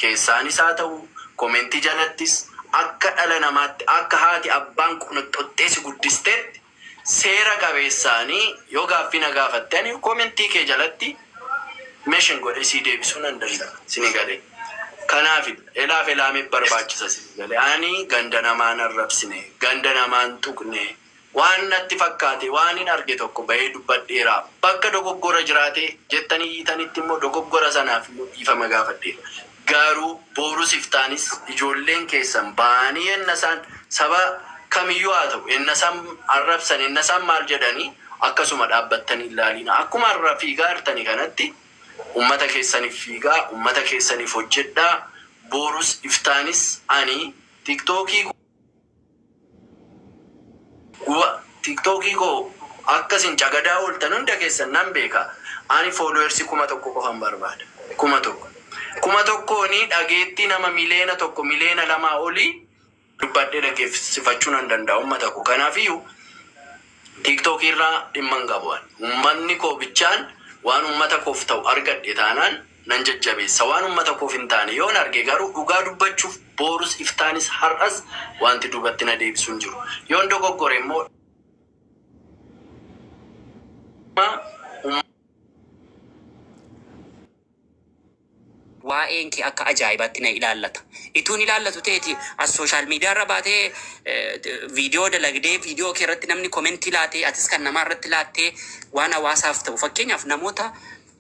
Keessaanis haa ta'u, komentii jalattis akka dhala namaatti, akka haati abbaan qunuxxottee si guddisteetti, seera qabeessaanii yoo gaaffii na gaafatte, ani komentii kee jalatti mention godhee sii deebisuu nan danda'a. Sini galee. Kanaaf elaaf elaamee barbaachisa, sini galee. Ani ganda namaan arrabsine, ganda namaan tuqne, waan natti fakkaate, waan hin arge tokko bahee dubbadheera. Bakka dogoggora jiraate jettanii hiitanitti immoo dogoggora sanaaf immoo dhiifama gaafadheera. Garuu borus iftaanis ijoolleen keessan ba'anii yenna isaan saba kamiyyuu haa ta'u, yenna isaan arrabsan, yenna isaan maal jedhanii, akkasuma dhaabbattanii ilaalina. Akkuma har'a fiigaa jirtanii kanatti ummata keessaniif fiigaa, ummata keessaniif hojjedhaa. Borus iftaanis ani TikTokii koo akkasin cagadaa ooltan hunda keessan nan beeka. Ani followersii 1000 qofan barbaada. 1000. 1000n dhageettii nama 1 miliyoona, 2 miliyoona olii dubbadhee dhageessifachuu nan danda'a uummata koo. Kanaafiyyuu TikTokii irraa dhimma hin qabu ani. Uummanni koo bichaan waan uummata koof ta'u argadhe taanaan nan jajjabeessa. Waan uummata koof hin taane yoon arge garuu, dhugaa dubbachuuf, borus iftaanis har'as wanti duubatti na deebisu hin jiru. Yoon dogoggore immoo Waa'een kee akka ajaa'ibaatti na ilaallata. Ituun ilaallatu ta'eeti as social media irra baatee viidiyoo dalagdee, viidiyoo kee irratti namni komentii laatee, atis kan namaa irratti laattee, waan hawaasaaf ta'u, fakkeenyaaf namoota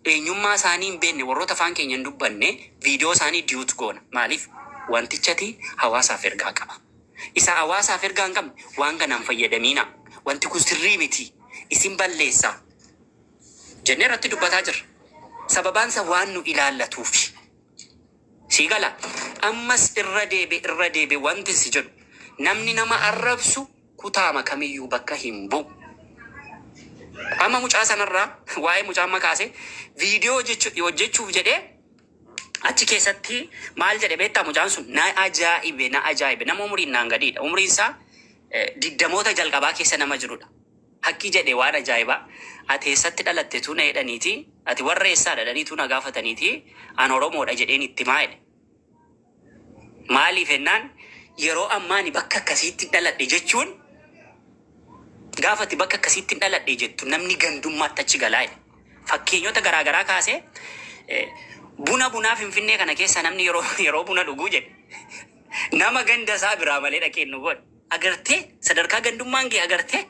eenyummaa isaanii hin beekne, warroota afaan keenya hin dubbanne, viidiyoo isaanii duet goona. Maaliif? Wantichati hawaasaaf ergaa qaba. Isa hawaasaaf ergaa hin qabne waan kanaan fayyadamiina. Wanti kun sirrii miti. Isin balleessa. Jennee irratti dubbataa jirra. Sababaan isa waan nu ilaallatuufi. Sii gala. Ammas irra deebe, irra deebe, wanti si jedhu, namni nama arrabsu kutaama kamiyyuu bakka hin bu'u. Amma mucaa sanarraa, waa'ee mucaa amma kaase, viidiyoo hojjechuuf jedhee achi keessatti maal jedhe beektaa? Mucaan sun na ajaa'ibe, na ajaa'ibe. Nama umuriin naan gadiidha. Umuriin isaa 20moota jalqabaa keessa nama jirudha. Hakki jedhe, waan ajaa'ibaa. "Ati eessatti dhalatte?" tu na jedhaniiti. "Ati warra eessaadha?" jedhaniitu na gaafataniiti. "An Oromoodha" jedheen itti himaa jedhe. Maaliif jennaan, yeroo ammaa ani bakka akkasiitti dhaladhe jechuun, gaafa ati bakka akkasiitti dhaladhe jettu, namni gandummaatti achi galaa jedhe. Fakkeenyota garaa garaa kaasee, buna bunaa Finfinnee kana keessa namni yeroo buna dhuguu jedhe, nama ganda isaa biraa malee dhaqee nu godhe. Agartee, sadarkaa gandummaan ga'e agartee,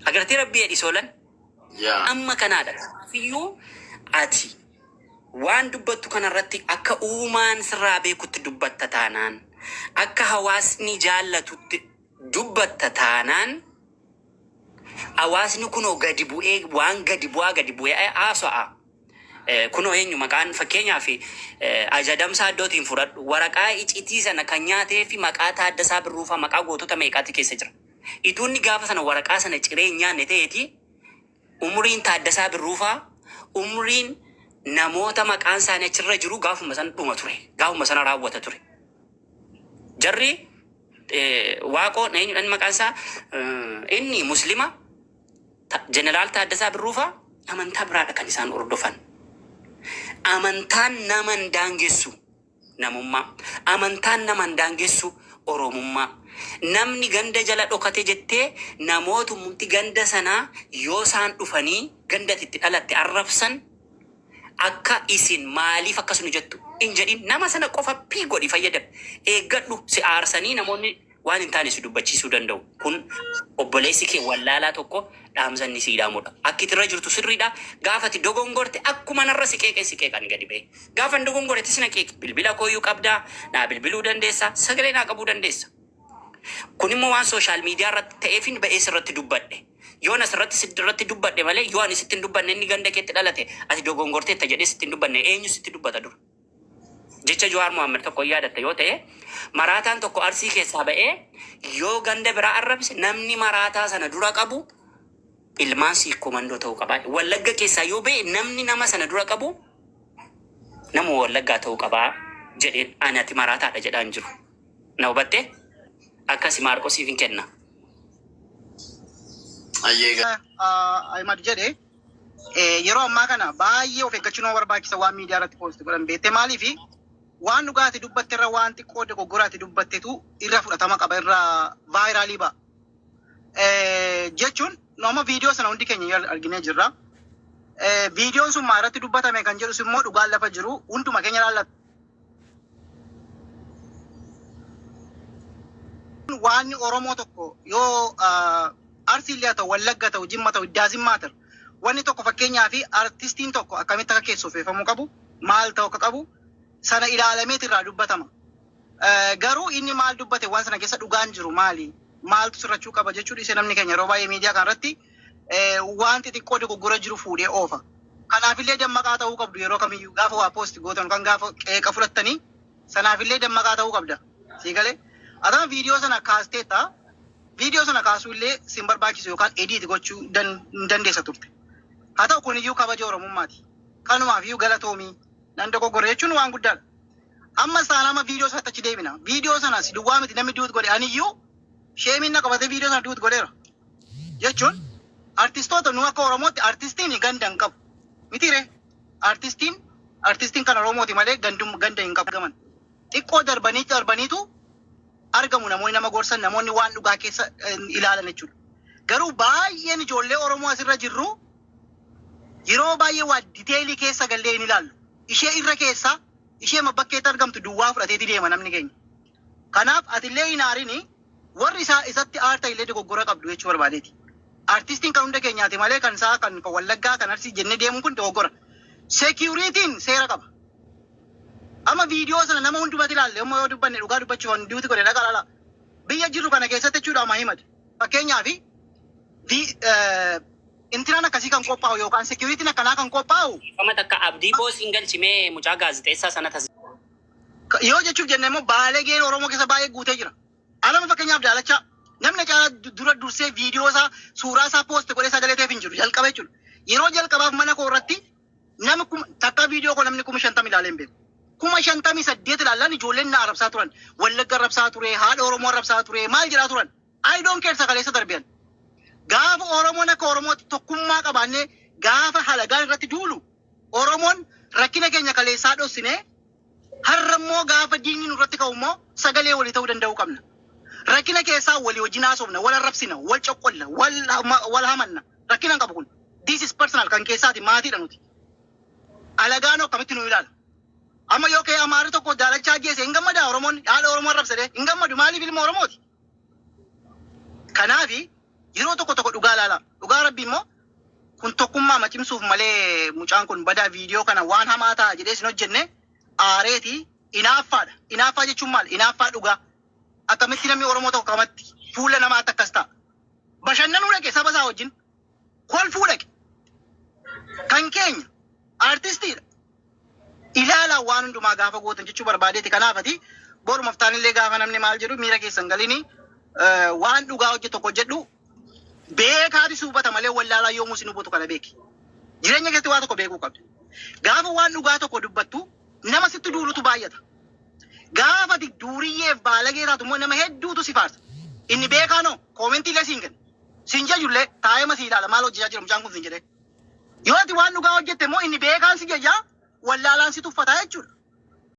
agartee, rabbii jedhi soolan. Yaa. Amma kanaadha. Kanaafiyyu ati waan dubbattu kanarratti akka uumaan sirraa beekutti dubbatta taanaan, akka hawaasni jaallatutti dubbatta taanaan, hawaasni kunoo gadi bu'ee, waan gadi bu'aa gadi bu'ee haasa'a. Kunoo eenyu maqaan, fakkeenyaaf Ajadamsaa iddootiin fudhadhu, waraqaa icitii sana kan nyaatee fi maqaa Taaddasaa Birruufaa, maqaa gootota meeqaati keessa jira. Ituunni gaafa sana waraqaa sana ciree hin nyaanne ta'eeti, umuriin Taaddasaa Birruufaa, umriin namoota maqaan isaanii achirra jiru gaafuma sana dhuma ture. Gaafuma sana raawwata ture. Jarri Waaqoo eenyudhaan maqaan isaa, inni Muslima, Jeneraal Taaddasaa Birruufaa amantaa biraadha kan isaan hordofan. Amantaan nama hin daangessu namummaa. Amantaan nama hin daangessu Oromummaa. Namni ganda jala dhokate jettee, namootumti ganda sanaa yoo isaan dhufanii ganda ati itti dhalatte arrabsan, akka isin maaliif akkas nu jettu hin jedhin. Nama sana qofa pii godhi fayyadam. Eeggadhu, si aarsanii namoonni waan hin taane si dubbachiisuu danda'u. Kun obboleessi kee wallaalaa tokko dhaamsa inni sii dhaamudha. Akki itti irra jirtu sirriidha. Gaafa ati dogongorte akkuma narra si qeeqeen si qeeqan gadi ba'e. Gaafa hin dogongore na qeeqi. Bilbila kooyyuu qabdaa, naa bilbiluu dandeessa, sagalee naa qabuu dandeessa. Kun immoo waan social media irratti ta'eefin ba'ee sirratti dubbadhe. Yoon asirratti sirratti dubbadhe malee, yoo ani sitti hin dubbanne, inni ganda keetti dhalate ati dogongorteetta jedhee sitti hin dubbanne, eenyu sitti dubbata dura? Jecha Jawaar Mohaammed tokko hin yaadatta yoo ta'e, maraataan tokko Arsii keessaa ba'ee yoo ganda biraa arrabse, namni maraataa sana dura qabu ilmaan Siikkoo Mandoo ta'uu qaba. Wallagga keessaa yoo ba'e, namni nama sana dura qabu nama Wallaggaa ta'uu qabaa jedheen. Ani ati maraataadha jedhaan jiru. Na hubattee? Akkasi, Maarqosiif hin kenna. Ayyee. Ahimad jedhe, yeroo ammaa kana baay'ee of eeggachuu nama barbaachisa waan miidiyaa irratti post godhan, beektee? Maaliifi Waan dhugaati dubbatte irra waan xiqqoo dogoggoraati dubbattetu irra fudhatama qaba, irra viralii ba'a. Jechuun nama viidiyoo sana hundi keenya arginee jirra. Viidiyoon sun maa irratti dubbatame kan jedhus immoo dhugaan lafa jiru hunduma keenya ilaallata. Waan Oromoo tokko yoo Arsiillee haa ta'u, Wallagga ta'u, Jimma ta'u, Iddaazimmaa ta'u, wanni tokko fakkeenyaa fi artistiin tokko akkamitti akka keessuffeeffamuu qabu, maal ta'u akka qabu sana ilaalameet irraa dubbatama. Garuu inni maal dubbate, waan sana keessa dhugaan jiru maali? Maaltu sirrachuu qaba jechuu dhiise, namni keenya yeroo baay'ee miidiyaa kanarratti waan xixiqqoo dogoggora jiru fuudhee oofa. Kanaafillee dammaqaa ta'uu qabdu. Yeroo kamiyyuu gaafa waa post gootan kan gaafa qeeqa fudhattanii sanaafillee dammaqaa ta'uu qabda. Sii galee? Atama viidiyoo sana kaasteetta, viidiyoo sana kaasuu illee sin barbaachisu yookaan edit gochuu hin dandeessa turte. Haa ta'u, kuniyyuu kabaja Oromummaati. Kanumaaf iyyuu galatoomii, nan dogoggore jechuun waan guddaadha. Amma saanama viidiyoo sanatti achi deebina. Viidiyoo sana si duwwaa miti namni duet godhe, aniyyuu shameiin na qabatee viidiyoo sana duet godheera. Jechuun artistoota nu akka Oromootti artistiin ganda hin qabu. Mitiire, artistiin kan Oromooti malee gandum ganda hin qabu. Gaman. Xiqqoo darbanii darbaniitu argamu namoonni nama gorsan, namoonni waan dhugaa keessa ilaalan jechuudha. Garuu baay'een ijoollee Oromoo asirra jirru yeroo baay'ee waa detailii keessa gallee hin ilaallu. Ishee irra keessa, ishee bakkeetti argamtu duwwaa fudhateeti deema namni keenya. Kanaaf atillee hin aarini, warri isaa isatti aarta illee dogoggora qabdu jechuu barbaadeeti. Artistiin kan hunda keenyaati malee kan isaa kan Wallaggaa, kan Arsii jennee deemuun kun dogoggora. Securityn seera qaba. Amma viidiyoo sana nama hundumatti ilaalle, amma yoo dubbanne dhugaa dubbachuuf waan duuti godhe dhaqa laala. Biyya jirru kana keessatti jechuudha, amma himate. Fakkeenyaaf intinaan akkasii kan qophaa'u yookaan securityn akkanaa kan qophaa'u Amma takka Abdii boosiin galchimee mucaa gaazexeessaa sana tas. Yoo jechuuf jenne immoo baalegeen Oromoo keessa baay'ee guutee jira. Alama fakkeenyaaf Daalachaa namni caalaa dura dursee viidiyoo isaa, suuraa isaa post godhee sagalee ta'eef hin jiru jalqaba jechuudha. Yeroo jalqabaaf mana koo irratti namni takka viidiyoo koo namni 50,000 ilaalee hin beeku. 58,000 ilaallan ijoolleen na arrabsaa turan. Wallagga arrabsaa ture, haadha Oromoo arrabsaa ture, maal jedhaa turan. I don't care, sagaleessa darbiyan. Gaafa Oromoon akka Oromootti tokkummaa qabaannee gaafa halagaan irratti duulu, Oromoon rakkina keenya kaleessaa dhossinee har'a immoo gaafa diinni nurratti ka'u immoo sagalee walii ta'uu danda'uu qabna. Rakkina keessaa walii wajjin haasofna, wal arrabsina, wal coqqolla, wal hamanna. Rakkina hin qabu kun. This is personal, kan keessaati, maatiidha nuti. Alagaan akkamitti nu ilaala? Amma yoo ka'e Amaarri tokko Daalachaa ajjeese hin gammadaa Oromoon? Haadha Oromoo arrabsate hin gammadu. Maaliif? Ilma Oromooti. Kanaafi yeroo tokko tokko dhugaa ilaala. Dhugaa Rabbi immoo kun tokkummaa macimsuuf malee mucaan kun badaa viidiyoo kana waan hamaa ta'a jedhee sin hojjenne, aareeti inaaffaadha. Inaaffaa jechuun maal? Inaaffaa dhugaa. Akkamitti namni Oromoo tokko kamatti fuula namaatti akkas ta'a? Bashannanuu dhaqe, saba isaa wajjin kolfuu dhaqe. Kan keenya artistiidha. Ilaalaa waan hundumaa gaafa gootan jechuu barbaadeeti. Kanaafati boruma illee gaafa namni maal jedhu miira keessan galini, waan dhugaa hojjetu tokko hojjedhu, beekaati si hubata malee wallaalaa yoomuu si hubatu, kana beeki. Jireenya keessatti waa tokko beekuu qabda. Gaafa waan dhugaa tokko dubbattu nama sitti duulutu baay'ata. Gaafa ati duuriyyeef baalagee taatu immoo nama hedduutu si faarsa. Inni beekaanoo commentii illee siin kenna. Siin jajullee taa'ee si ilaala, maal hojjechaa jira mucaan kun siin jedhee. Yoo ati waan dhugaa hojjette immoo inni beekaan si jajaa, wallaalaan si tuffataa jechuudha.